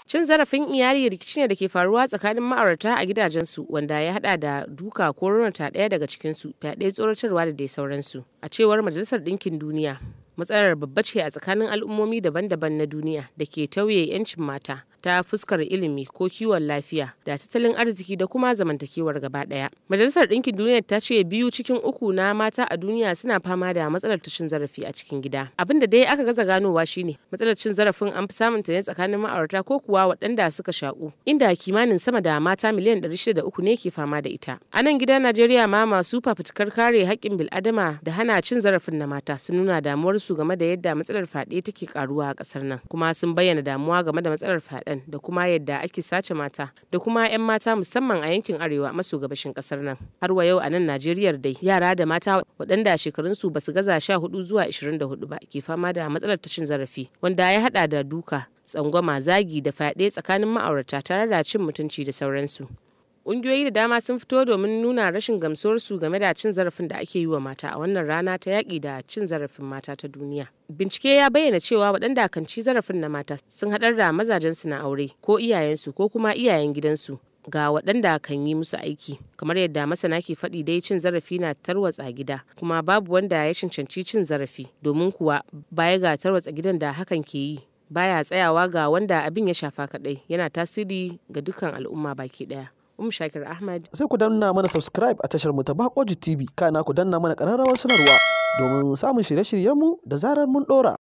Cin zarafin iyali rikici ne da ke faruwa tsakanin ma'aurata a gidajensu, wanda ya hada da duka ko raunata ɗaya daga cikinsu, fyaɗe, tsoratarwa da dai sauransu. A cewar Majalisar Ɗinkin Duniya, matsalar babba ce a tsakanin al'ummomi daban-daban na duniya da ke tauye 'yancin mata ta fuskar ilimi ko kiwon lafiya da tattalin arziki da kuma zamantakewar gaba ɗaya. Majalisar Ɗinkin Duniya ta ce 2 cikin 3 na mata a duniya suna fama da matsalar ta cin zarafi a cikin gida. Abin da dai aka gaza ganowa shine matsalar cin zarafin an fi samun ta ne tsakanin ma'aurata ko kuwa waɗanda suka shaƙu, inda kimanin sama da mata miliyan 603 ne ke fama da ita. A nan gida Najeriya ma, masu fafutukar kare haƙƙin bil'adama da hana cin zarafin na mata sun nuna damuwarsu game da yadda matsalar fyaɗe take karuwa a ƙasar nan, kuma sun bayyana damuwa game da matsalar fyaɗen da kuma yadda ake sace mata da kuma 'yan mata, musamman a yankin arewa maso gabashin ƙasar nan. Har wa yau a nan Najeriya dai, yara da mata waɗanda shekarunsu ba su gaza 14 zuwa 24 ba ke fama da matsalar ta cin zarafi, wanda ya haɗa da duka, tsangwama, zagi da fyaɗe tsakanin ma'aurata, tare da cin mutunci da sauransu. Ƙungiyoyi da dama sun fito domin nuna rashin gamsuwarsu game da cin zarafin da ake yi wa mata a wannan rana ta yaƙi da cin zarafin mata ta duniya. Bincike ya bayyana cewa waɗanda kan ci zarafin na mata sun haɗar da mazajensu na aure ko iyayensu ko kuma iyayen gidansu ga waɗanda kan yi musu aiki. Kamar yadda masana ke faɗi dai, cin zarafi na tarwatsa gida, kuma babu wanda ya cancanci cin zarafi, domin kuwa baya ga tarwatsa gidan da hakan ke yi, baya tsayawa ga wanda abin ya shafa kaɗai, yana tasiri ga dukkan al'umma baki ɗaya. Shakir Ahmad. Sai ku danna mana subscribe a tashar mu ta Bakoji TV, kana ku danna mana ƙararrawar sanarwa domin samun shirye-shiryenmu da zarar mun ɗora.